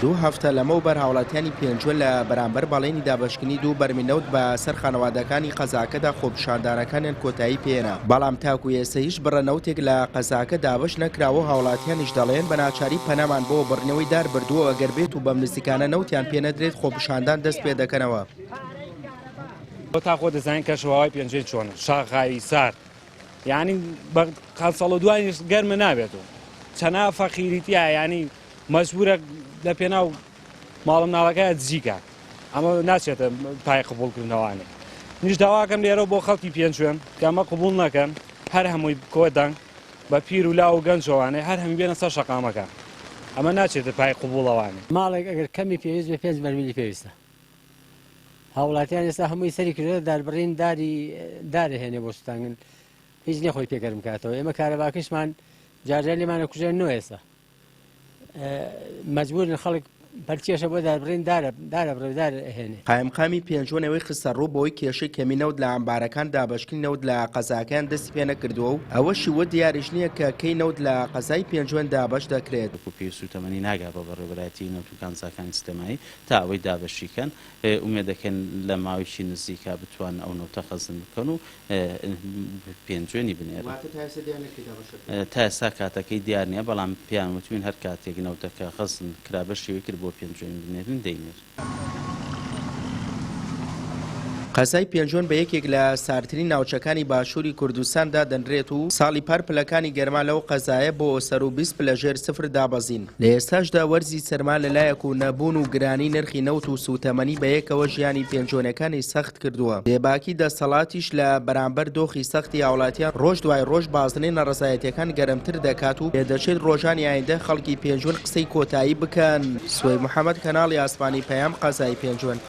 دوو هەفتە لەمەوبەر هاوڵاتیانی پێنجوێن لە بەرامبەر بەڵێنی دابەشکردنی دوو بەرمیل نەوت بە سەر خانەوادەکانی قەزاکەدا خۆپیشاندانەکانیان کۆتایی پێهێنا، بەڵام تاکو ئێستا هیچ بڕە نەوتێک لە قەزاکە دابەش نەکراوە و هاوڵاتیانیش دەڵێن بە ناچاری پەنامان بۆ بڕینەوەی دار بردووە و ئەگەر بێت و بەم نزیکانە نەوتیان پێنەدرێت خۆپیشاندان دەست پێدەکەنەوە. تا خۆت دەزانین کەشوهەوای پێنجوێن چۆنە، شاخاوی، سارد، یانی بە قەسەڵ و دوانیش گەرمە نابێت و چەنا فەقیری تیا یانی مەجبورە لە پێناو ماڵ مناڵەکە دزیکە ئەمە ناچێتە پای قبوڵکردنەوانێ منیش داواکەم لێرە بۆ خەڵکی پێنجوێن کە ئەمە قبوڵ نەکەن هەر هەمووی کۆ دەنگ بە پیر و لاو و گەنجەوانێ هەر هەمووی بێنە سەر شەقامەکان ئەمە ناچێتە پای قبوڵەوانێ. ماڵێک ئەگەر کەمی پێویست بێ پێنج بەرمیلی پێویستە. هاوڵاتیان ئێستا هەمووی سەری کردووە داربڕین داری دار هێنێ بۆ سوتانگن هیچ نییە خۆی پێ گەرم کاتەوە ئێمە کارەباکەشمان جارجار لێمانە کوژێنەوە ئێستا مەجبورن خەڵک پەلکێشە بۆ داربڕین دارە دارە بڕێ دار ئەهێنێ. قایمقامی پێنجوێن ئەوەی خستەڕوو بەهۆی کێشەی کەمی نەوت لە عەمبارەکان دابەشکردنی نەوت لە قەزاکەیان دەستی پێنەکردووە و ئەوەشی وت دیاریش نییە کە کەی نەوت لە قەزای پێنجوێن دابەش دەکرێت. وەکو پێویست سووتەمەنی ناگا بە بەڕێوەبەرایەتیی نەوت و کانزاکانی سلێمانی تا ئەوەی دابەشی کەن، ئومێد دەکەین لە ماوەیەکی نزیکا بتوانن ئەو نەوتە خەزن بکەن و پێنجوێنی بنێرن. واتە تا ئێستا دیار نیە کەی دابەش دەکرێت؟ تا ئێستا کاتەکەی دیار نیە، بەڵام پێیان وتوین هەر کاتێک نەوتەکە خەزن کرا بەشێوەی کرد بۆ پێنجوێن بنێرن دەینێرن. قەزای پێنجوێن بە یەکێک لە ساردترین ناوچەکانی باشووری کوردستان دادەنرێت و ساڵی پار پلەکانی گەرما لەو قەزایە بۆ سەروو 20 پلە ژێر سفر دابەزین. لە ئێستاشدا وەرزی سەرما لە لایەک و نەبوون و گرانی نرخی نەوت و سووتەمەنی بەیەکەوە ژیانی پێنجوێنەکانی سەخت کردووە. بێباکی دەسەڵاتیش لە بەرامبەر دۆخی سەختی هاوڵاتیان ڕۆژ دوای ڕۆژ بازنەی ناڕەزایەتیەکان گەرمتر دەکات و پێدەچێت ڕۆژانی ئایندە خەڵکی پێنجوێن قسەی کۆتایی بکەن. سوەی محەمەد کەناڵی ئاسمانی پەیام قەزای پێنجوێن.